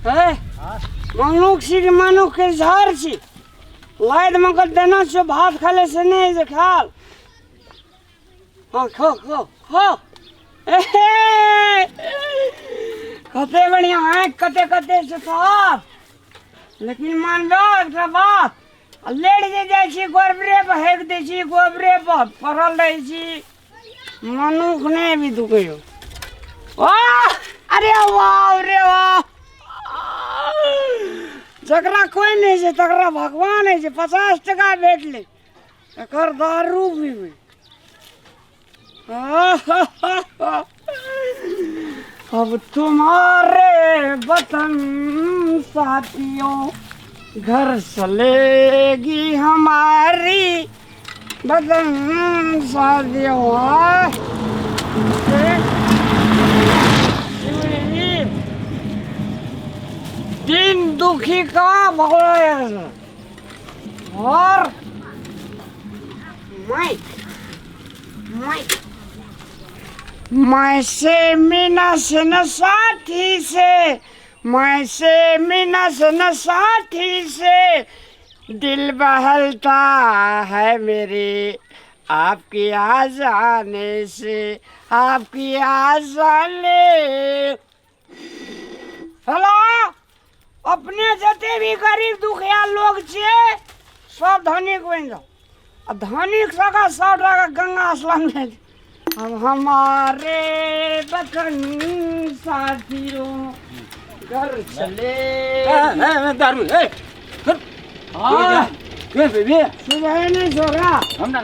हे मनुख छी कि मनुख के झाड़ छी लाइट में के देना छो भात खाले से नहीं जे खाल हाँ खो खो खो एहे कते बढ़िया है कते कते से साफ लेकिन मानबो एकटा बात आ लेट जे जाइ छी गोबरे पर हेक दै छी गोबरे पर पड़ल रहै छी मनुख नहि अभी तू कहियो वाह अरे वाह रे वाह जकरा कोइ नहि छै तकरा भगवान होइ छै 50 टका भेटलै एकर दारू पीबै। अब तुम्हारे वतन साथियों घर चलेगी हमारी वतन साथियों। दिन दुखी का भगवान और माइक माइक मैं से मीना से न साथी से, मैं से मीना से न साथी से दिल बहलता है मेरे आपके आ जाने से, आपके आ जाने। हेलो अपने जते भी गरीब दुखिया लोग छे सब धनिक बनि जाओ आ धनिक सबके 100 टाका गंगा स्नान भेज। अब हमारे वतन साथियों घर चले। दारू ए हाँ के बेबी सुबह नहीं छोरा हम ना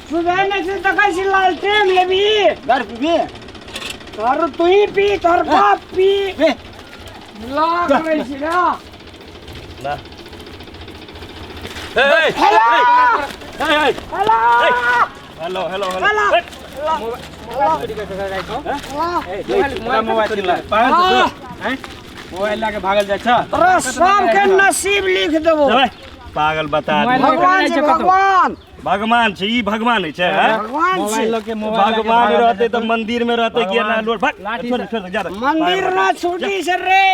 सुबह नहीं से तो कैसी लालटेन लेबी दारू पीबी दारू तू ही पी तोर बाप पी ए लाख रही छी ना। ला ए हेलो ए hello hello hello hello mobile mobile लाके भागल जाइ छ तोरा सबके नसीब लिख देबो पागल बता भगवान छै भगवान भगवान छै ई भगवान होइ छै भगवान छै भगवान रहते तऽ मंदिर में रहते कि ना लोड भाग छोड़ छोड़ जा मंदिर ना छूटी से रे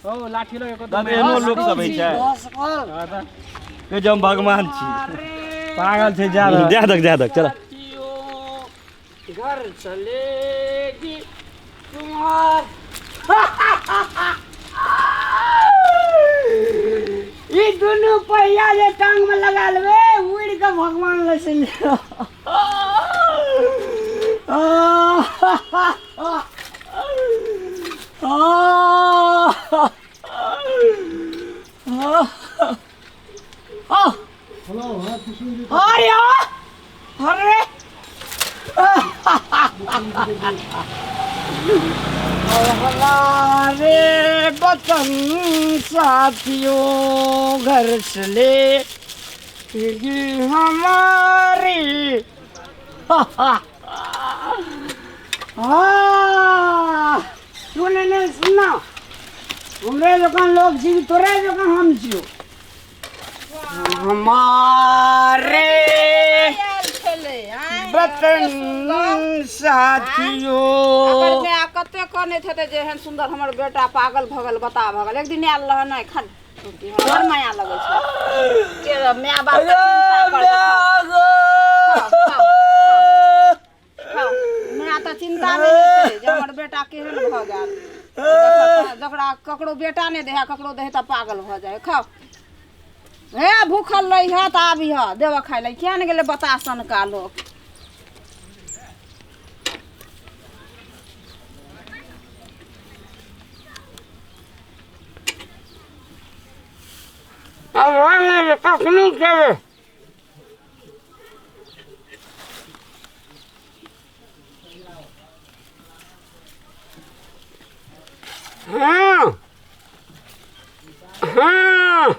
ओ लाठी लगे एहनो लोक सब होइ छै के जे हम भगवान छी पागल छै जा जा दक जा दक चल घर चलेगी तुम्हार ई दुनू पहिया जे टांग में लगा लेबे उड़ के भगवान लग चलि जाओ। अरे अरे हमारे वतन साथियों घर चले हमारी। सुन नहीं सुनना हमरे जकाँ लोग छी तोरे जकाँ हम छियो। हमारे वतन साथियों कते कनैत हेतै जे एहन सुन्दर हमर बेटा पागल भऽ गेल बता भऽ गेल। एक दिन आयल रह नहि खाली बड़ माया लगै छै के माय बाप के चिंता करतै। माय तऽ चिंता नहि हेतै जे हमर बेटा केहन भऽ गेल। जकरा ककरो बेटा नहि दै है ककरो दै है तऽ पागल भऽ जाइ। खाउ हे भूखल रही है तऽ आबिह देबऽ खाइ लए। किया नहि गेलै बता सनका लोक। अब कखनो खेबै। हाँ हाँ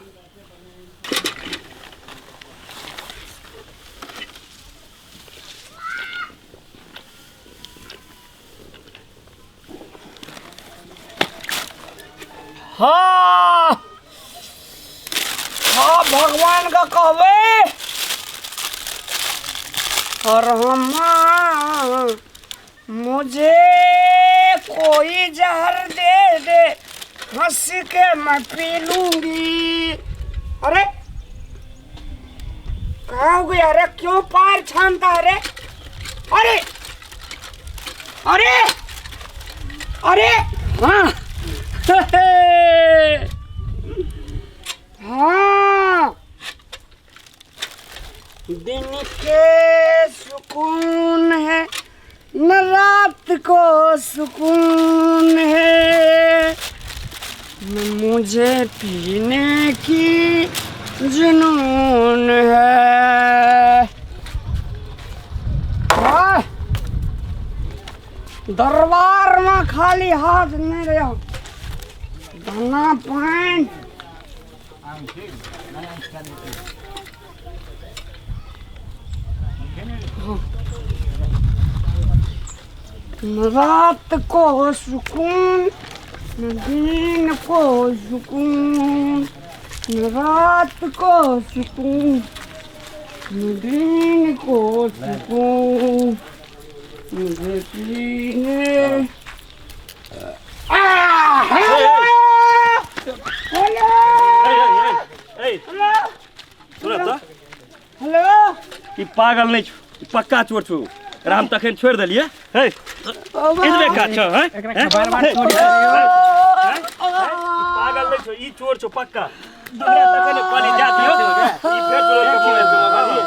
हाँ हाँ भगवान का कहबे और हम मुझे कोई जहर दे दे हंस के मैं पी लूंगी। अरे कहाँ हो गया? अरे क्यों पैर छानता है रे? अरे अरे अरे हाँ हाँ, दिन के सुकून है न रात को सुकून है, न मुझे पीने की जुनून है। आह, दरबार में खाली हाथ नहीं रहो, दाना पानी। न रात को सुकून न दिन को सुकून, न रात को सुकून न दिन को सुकून, मुझे पीने। हेलो हेलो सुन तऽ हेलो, ई पागल नहि छौ, ई पक्का चोर छौ। एकरा हम तखन छोड़ि देलियै। हे एतबे काज छौ? हैं? एकरा बार बार छोड़ि पागल नहि छौ, ई चोर छौ पक्का। एकरा तखन कहली जा दियौ, ई फेर चोर के मोबाइल पे मोबाइल।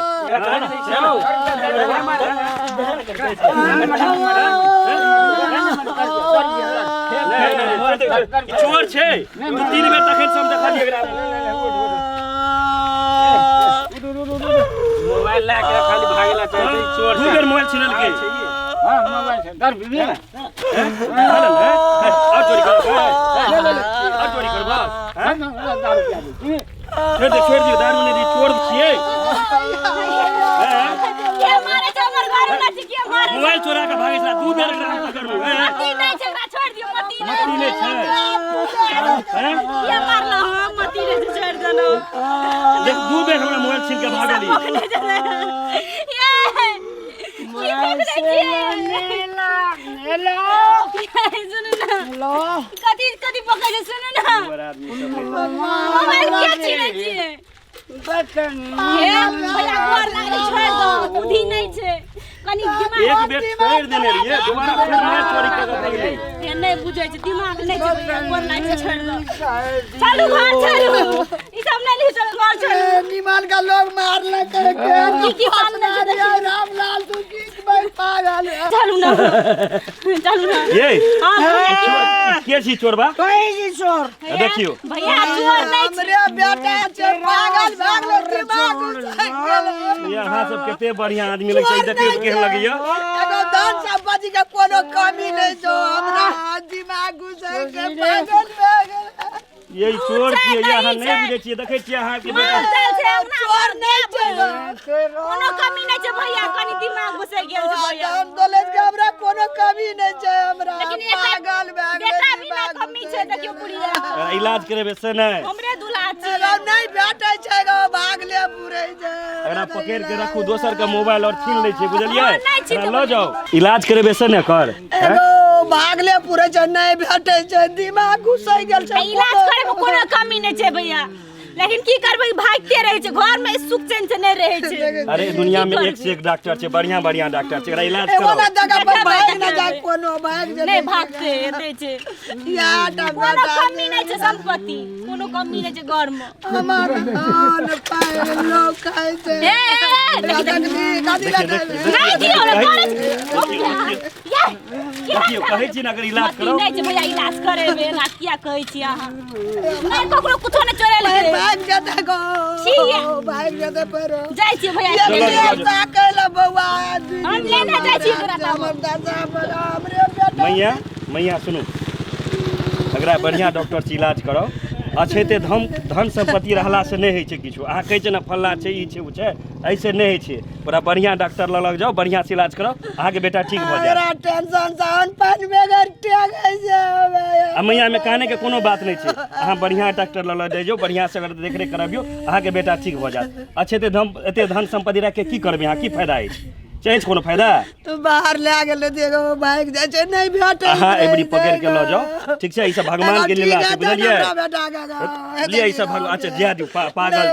चोर छै, दू तीन बेर तखन से हम देखलियै एकरा। मोबाइल लए के खाली भागेला चाहे छै, चोर दू बेर मोबाइल छिनलकै। हां, मोबाइल छै दर भी ने। और चोरी करबो, और चोरी करबो? दारू पिया दी। छोड़ि दे, छोड़ि दियौ, दारू नहि दी, चोर छियै। के मारे छै हमर घर वाला छै, के मारे? मोबाइल चोरा के भागै छला, दू बेर एकरा हम पकड़लहुँ। मती नहि छै, एकरा छोड़ि दियौ। मती नहि। मती नहि छै? के मारलो? हम मती नहि छै, छोड़ि देलहुँ। देख, दू बेर हमरा मोबाइल छीन के भागली। पकड़े छलै ये, की पकड़ै छियै? हेलो सुनू ने। हेलो, कथी कथी पकड़ै छै? सुनू ने, मोबाइल किया छीनै छियै? बतन हे भैया, गोर लागै, छोड़ि दो। बुद्धि नहि छै कनि दिमाग। एक बेर छोड़ि देने रहियै, दोबारा फेर मोबाइल चोरी कऽ के भागलै। हे, नहि बुझै छै, दिमाग नहि छै। भैया, गोर लागै छै, छोड़ि दो। चलू घर, चलू। ई सब नहि लिख, चलू घर, चलू। निमन का लोग मारले के की की काम नहि छै देखियौ। रामलाल तू की भाई पागल है। चलू ने, चलू ने। ये हाँ भैया, के छी चोरबा? कहीं जी चोर। देखियौ भैया, चोर नहि छै। हमरे बेटा छै पागल, भागलो दिमाग उठै गेल। ये अहाँ सब कते बढ़िया आदमी लगै छै, देखियौ तऽ केहन लगैया। एगो धन संपत्ति के कोनो कमी नहीं छौ, हमरा दिमाग घुसै के पागल भए गेल। ये चोर छै, छियै, ये अहाँ नहि नहि छै। बुझै छियै। देखै छियै अहाँके बेटा माल जाल छै अंगना। चोर नहि छै। कोनो कमी नहि छै भैया, कनि दिमाग घुसै गेल छै भैया। धन दौलत के हमरा कोनो कमी नहीं छै, हमरा लेकिन एकटा पागल भए गेल। बेटा भी ना दिमाग कमी छै। देखियौ बुढ़िया। इलाज करेबै से नहि? हमरे दुल्हा छै। एगो नहि भेटै छै, एगो भागले पुरै छै। एकरा पकड़ि के रखू, दोसर के मोबाइल और छीन लै छै, बुझलियै? हँ, नहि छी। एकरा लऽ जाउ, इलाज करेबै से ने कर? एगो भागले पुरै छै, नहि भेटै छै, दिमाग घुसै गेल छै। आ इलाज करे मे कोनो कमी नहि छै भैया, लेकिन की करबै, भागते रहै छै। घर में सुख चैन से नहि रहै छै। अरे, दुनिया में की एक से एक डॉक्टर छै, बढ़िया बढ़िया डॉक्टर छै, एकरा इलाज एगो कराउ। ना जगह पर देखेबै, भाग ना देखेबै। जाए, कोनो भाग जेतै। नहि भागते, एते छै। या टा कोनो बेटा। कमी नहि छै संपत्ति, कोनो कमी नहि छै घर में। हमर अन्न पानि लोक खाइ छै। ए, ए, ए, देखी, देखी। कथी देखियौ, लए? देखियौ। नहि दियौ ने, करै ये। देखियौ, कहै छी ने अगर इलाज मती कराउ। नहि छै भैया, इलाज करेबै। एना किया कहै छी अहाँ? नहि ककरो कुछो नहि चोरेलकै। भाग जेतै गो। छियै। भाग जेतै पर जाइ छियै भैया। ये चलो, चलो। ताकै ला बौआ। हम लेने जाइ छियै एकरा तब। हमर दादा पर हमरे बेटा। मैया, मैया, सुनू, एकरा बढ़िया डॉक्टर से इलाज कराउ। अछैते धन धन सम्पत्ति रहलासँ नहि होइ छै किछु। अहाँ कहै छियै ने फल्लाँ छै, ई छै, ओ छै, एहिसँ नहि होइ छै। पूरा बढ़िया डॉक्टर लग लग जाउ, बढ़िआँ से इलाज कराउ, अहाँके बेटा ठीक भऽ जायत। हमरा टेंशन से अन्न पानि बगैर टेकै छै। आ मैयामे कानैके कोनो बात नहि छै। अहाँ बढ़िआँ डॉक्टर लग लग जाइयौ, बढ़िआँ से अगर देखरेख करबियौ, अहाँके बेटा ठीक भऽ जायत। अच्छे धन, एते धन सम्पत्ति राखिके की करबै अहाँ? की फायदा अछि? छै कोनो फायदा? तू बाहर लए गेलै तऽ एगो भागि जाइ छै, नहि भेटै। अहाँ एबरी पकड़ि के लऽ जाउ, ठीक छै? ई सब भगवान के लीला छै, बुझलियै? बुझलियै? ई सब भगवान। अच्छा जाय दियौ, पागल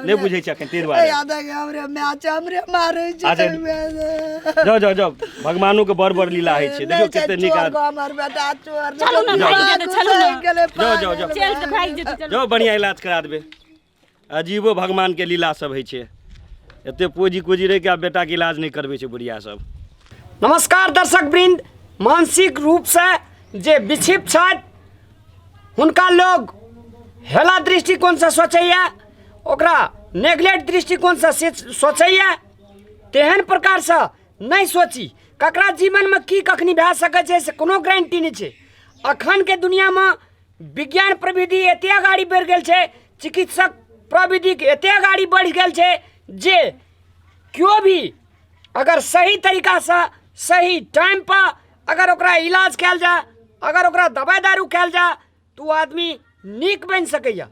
नहि बुझै छै अखन, ताहि दुआरे। हमरे माय छै, हमरे मारै छै। अच्छा जाउ जाउ जाउ, भगवानो के बड़ बड़ लीला होइ छै। देखियौ कते नीक आदमी हमर बेटा चोर। चलू ने, भागि जेतै, चलू ने। जाउ जाउ जाउ, चलि तऽ भागि जेतै, चलू। जाउ, बढ़िआँ इलाज करा देबै। अजीबो भगवान के लीला सब होइ छै। एते पूँजी कुजी रहि के आब बेटाके इलाज नहि करबै छै बुढ़िया सब। नमस्कार दर्शक वृंद, मानसिक रूपसँ जे विक्षिप्त छथि हुनका लोग हेला दृष्टिकोणसँ सोचैए, ओकरा नेगलेक्ट दृष्टिकोणसँ सोचैए। तेहन प्रकारसँ नहि सोची। ककरा जीवनमे की कखनी भए सकै छै से कोनो गारंटी नहि छै। अखनके दुनिआँमे विज्ञान प्रविधि एते अगाड़ी बढ़ि गेल छै, चिकित्सक प्रविधिके एते अगाड़ी बढ़ि गेल छै जे केओ भी अगर सही तरीकासँ सही टाइमपर अगर ओकरा इलाज कयल जाय, अगर ओकरा दवाइ दारू कयल जाय, तऽ ओ आदमी नीक बनि सकैए।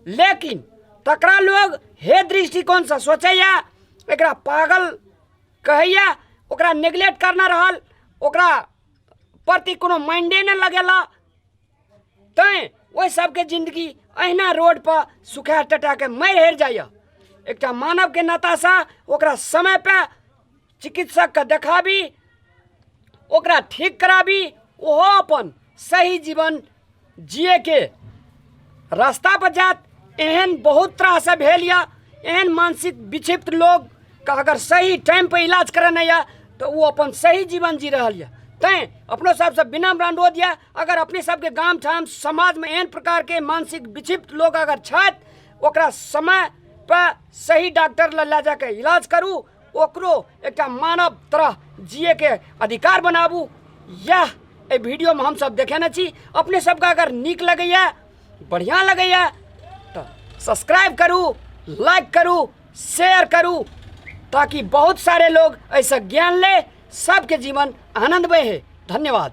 लेकिन तकरा लोग हे दृष्टिकोणसँ सोचैए, एकरा पागल कहैए, ओकरा नेगलेक्ट करना रहल, ओकरा प्रति कोनो माइंडे नहि लगेला। तैँ ओहि सबके जिन्दगी अहिना रोडपर सुखा टटाके मरि हेर जाइए। एकटा मानवके नातासँ ओकरा समयपर चिकित्सकके देखाबी, ओकरा ठीक कराबी, ओहो अपन सही जीवन जियैके रास्तापर जायत। एहन बहुत तरहसँ भेल यऽ। एहन मानसिक विक्षिप्त लोकके अगर सही टाइमपर इलाज करेनाइ यऽ तऽ ओ अपन सही जीवन जी रहल यऽ। तैँ अपनो सबसँ विनम्र अनुरोध यऽ, अगर अपने सबके गाम ठाम समाजमे एहन प्रकारके मानसिक विक्षिप्त लोक अगर छथि, ओकरा समयपर सही डॉक्टर लग लए जाके इलाज करू, ओकरो एकटा मानव तरह जियैके अधिकार बनाबू। इएह एहि वीडियोमे हमसब देखेने छी। अपने सबके अगर नीक लगैए, बढ़िआँ लगैए तऽ सब्सक्राइब करू, लाइक करू, शेयर करू, ताकि बहुत सारे लोग एहिसँ ज्ञान ले, सबके जीवन आनंदमय है। धन्यवाद।